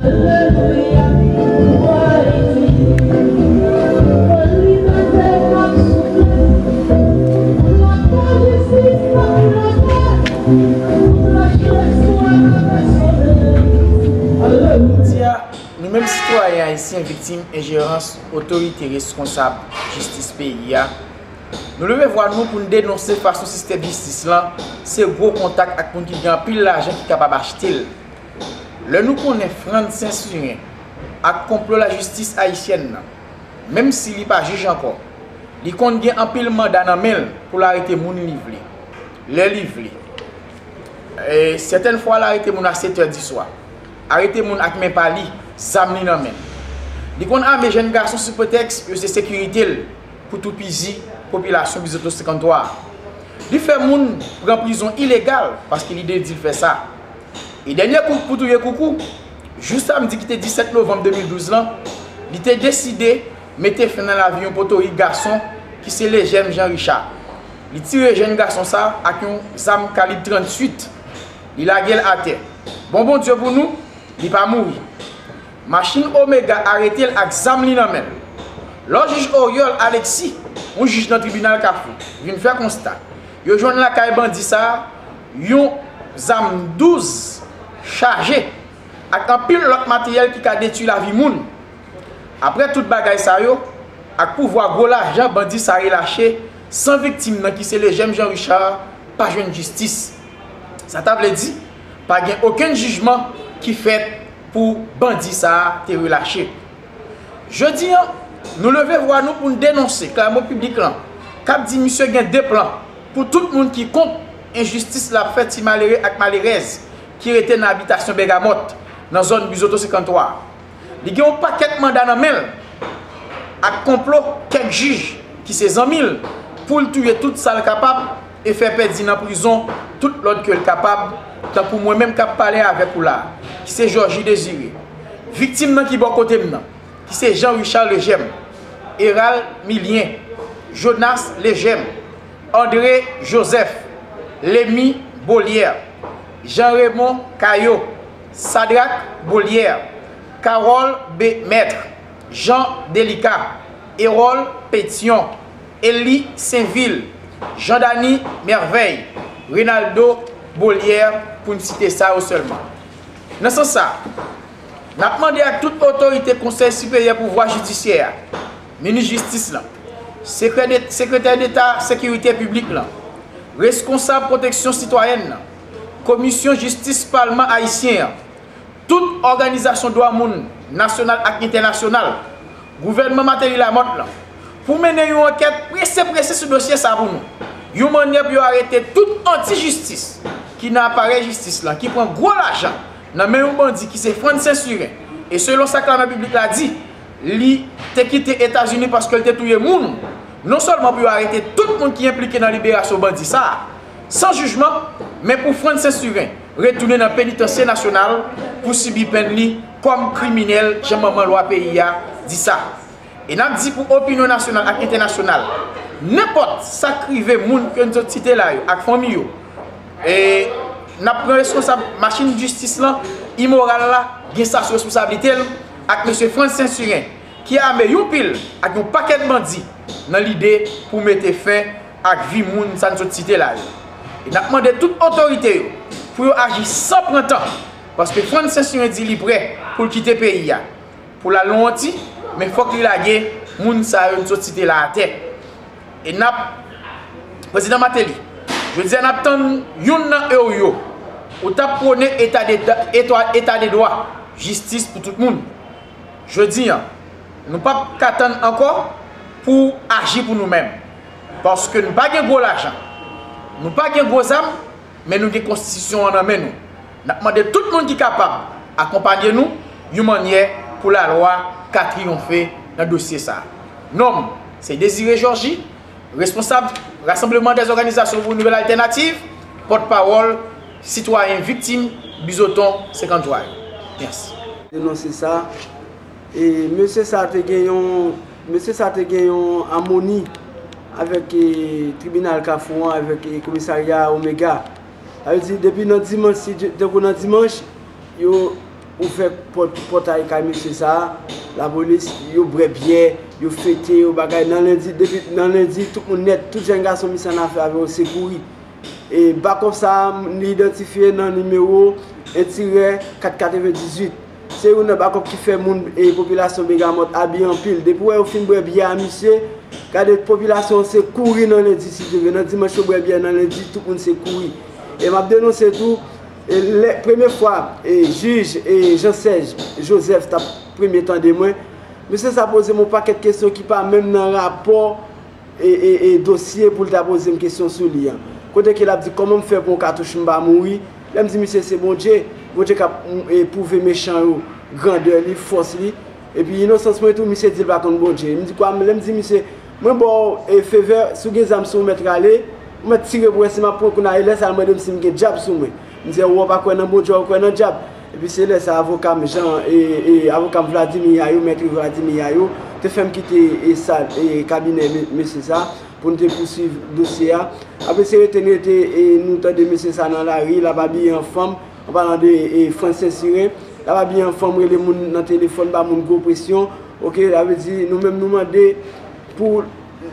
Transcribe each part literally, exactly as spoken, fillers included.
Nou menm sitwayen ayisyen viktim enjerans otorite reskonsab jistis peyi a, nou leve vwa nou pou n denonse fason sistèm jistis lan se gwo kontak ak moun ki gen anpil lajan ki kapab achte l. Lè nou konnen Frantz Sensiren ak konplo lajistis ayisyèn nan, menm si li pa jij ankò, li konn gen anpil manda nan men l pou l arete moun li vle, lè li vle. E, sètèn fwa, l arete moun a sèt è di swa. Arete moun ak men pa li, zam li nan men l. Li konn ame jèn gason sou pretèks yo se sekirite l pou toupizi popilasyon Bizoto senkanntwa a. Li fè moun pran prizon ilegal paske li te di l fè sa. E dènye kou pou touye koukou, jou samdi ki te disèt novanm de mil douz lan, li te deside mete fen nan lavi yon potorik gason ki se Lejèm Jean Richard. Li tire jèn gason sa ak yon zam kalib tranntuit. Li lage l atè. Bon Bondye pou nou, li pa mouri. Machin Omega arete l ak zam li nan men l. Lò jij Oriol Alexis, yon jij nan tribinal Kafou, vin fè konsta, yo jwenn lakay bandi sa a yon zam douz chaje ak anpil lòt materyèl ki ka detwi lavi moun. Apre tout bagay sa yo, ak pouvwa gwo lajan bandi sa relache san viktim nan ki se Lejèm Jean Richard pa jwenn jistis. Sa ta vle di, pa gen okenn jijman ki fèt pou bandi sa a te relache. Jodi a, nou leve vwa nou pou n denonse klamè piblik lan k ap di misye gen de plan pou tout moun ki kont enjistis l ap fè ti malere ak malerèz ki rete nan abitasyon Bègamòt, nan zòn Bizoto senkanntwa a. Li gen yon pakèt manda nan men l ak konplo kèk jij ki se zanmi l pou l touye tout sa l kapab e fè pèdi nan prizon tout lòt ke l kapab, tankou mwen menm k ap pale avèk ou la a, ki se Jòji Dezire. Viktim nan ki bò kote m nan, ki se Jean Richard Lejèm, Erald Milien, Jonas Lejèm, André Joseph, Lemy Beaulière, Jean Raymond Caillot, Sadrac Beaulière, Carole B. Maître, Jean Délicat, Erol Pétion, Élie Sainvil, Jean Dany Merveille, Reynaldo Beaulière, pou n site sa yo sèlman. Nan sans sa, n ap mande ak tout otorite Konsèy Siperyè Pouvwa Jidisyè a, Minis Jistis lan, Sekrè de- Sekretè Deta Sekirite Piblik lan, reskonsab pwoteksyon sitwayèn nan, Komisyon Jistis Palman Ayisyen an, tout òganizasyon dwa moun nasyonal ak entènasyonal, gouvènman Martelly-Lamothe lan, pou mennen yon ankèt prese prese sou dosye sa pou nou, yon mannyè pou yo arete tout anti-jistis ki nan aparèy jistis lan, ki pran gwo lajan nan men yon bandi ki se Frantz Sensiren, e selon sa klamè piblik la di, li te kite Etazini paske l te touye moun. Non sèlman pou yo arete tout moun ki enplike nan liberasyon bandi sa a, san jijman, men pou Frantz Sensiren retounen nan penitansye nasyonal pou sibi pèn li kòm kriminèl, jan manman lwa peyi a di sa. E n ap di pou opinyon nasyonal ak entènasyonal, nenpòt sa k rive moun ke n sot site la yo ak fanmi yo, e n ap pran reskonsab machin jistis lan, imoral la, gen sa sou responsablite l, ak mesye Frantz Sensiren, ki ame yon pil ak yon pakèt bandi nan lide pou mete fen ak vi moun sa n sot site la yo. E n ap mande tout otorite yo pou yo aji san pran tan, paske Frantz Sensiren di li prè pou l kite peyi a, pou l al Lowonti, men fòk li lage moun sa yo n sot site la atè. E n ap, Prezidan Martelly, jodi a n ap tann youn nan e w yo. Ou t ap pwone eta de, eta, eta de dwa, jistis pou tout moun. Jodi a, nou p ap ka tann ankò pou w aji pou nou menm. Paske nou pa gen gwo lajan, nou pa gen gwo zam, men nou gen konstitisyon an nan men nou. N ap mande tout moun ki kapab akonpanye nou yon mannyè pou lalwa ka triyonfe nan dosye sa a. Non m se Désiré Georgie, responsab Rassemblement des Organisations pour une Nouvelle Alternative, pòtpawòl sitwayen viktim Bizoton senkanntwa yo. Mèsi. Denonse sa. E mesye sa te gen yon, mesye sa te gen yon amoni avèk, e, tribinal Kafou an, avèk, e, komisarya Omega. Sa vle di, depi nan dimanch, si Dye, tankou nan dimanch, yo, Ouvè pòt, pòtay kay mesye sa a, lapolis, yo bwè byè, yo fete, yo bagay. Nan lendi, depi nan lendi, tout moun nèt, tout jèn gason misye an afè avè yo, se kouri. E bakòp sa a, li idantifye nan nimewo en tirè kat katrevendizuit. Se youn nan bakòp ki fè moun, e popilasyon Begamòt abiye anpil. Depi w wè yo fin bwè byè a misye, gade popilasyon an se kouri nan lendi si Dye vle. Nan dimanch yo bwè byè, nan lendi tout moun se kouri. E m ap denonse tou, e lè, premye fwa, e jij, e Jean Serge Joseph t ap premye tande mwen, mesye sa poze m yon pakèt kesyon ki pa menm nan rapò e, e, e dosye pou l ta poze m kesyon sou li an. Kote ke l ap di, "Kòman m fè pou yon katouch m pa mouri?" Lè m di misye se Bondye, Bondye k ap, mm, e, pwouve mechan yo grandè li, fòs li. Epi inosans mwen tou, misye di l pa konn Bondye. M di, "Kwa?" Lè m di misye, "Mwen ba w, e, favè, si w gen zam sou w, mèt rale, ou mèt tire pou wè si m ap pran kou nan." E lè sa a, l mande m si m gen dyab sou mwen. M di, "Ou pa kwè nan Bondye, ou kwè nan dyab?" Epi se lè sa avoka m Jean, e, e, avoka m Vladimir Yayo, mèt Vladimir Yayo, te fè m kite, e, sal, e, kabinè me-, mesye sa, pou n te pouswiv dosye a. Apre se rete n rete, e, nou tande mesye sa nan lari, l ap abiye an fanm, an palan de, e, Francis Saint-Cyr, l ap abiye an fanm, rele moun nan telefòn, ba moun gwo presyon. Oke, sa vle di nou menm nou mande pou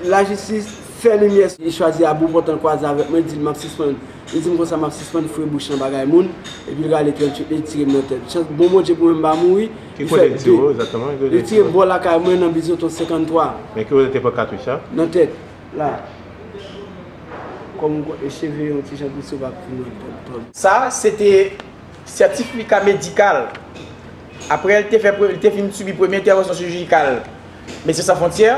lajistis fè limyè. Li chwazi Abou pòtan kwaze avèk mwen, di l m ap sispann. Li di m konsa m ap sispann foure bouch nan bagay moun. Epi l rale tranntuit, li tire m nan tèt. Chans bon Bondye pou mwen m pa mouri. Ki kote l tire w egzakteman? Li tire m bò lakay mwen nan Bizoton senkanntwa. Men ki kote l te pran katouch la? Nan tèt, la. Kòm ou e cheve yon ti jan pouse w pa fin nan tèt twòp. Sa, se te sètifika medikal. Apre l te fè pre-, li te fin sibi premye entèvansyon chirijikal Medsen San Fwontyè.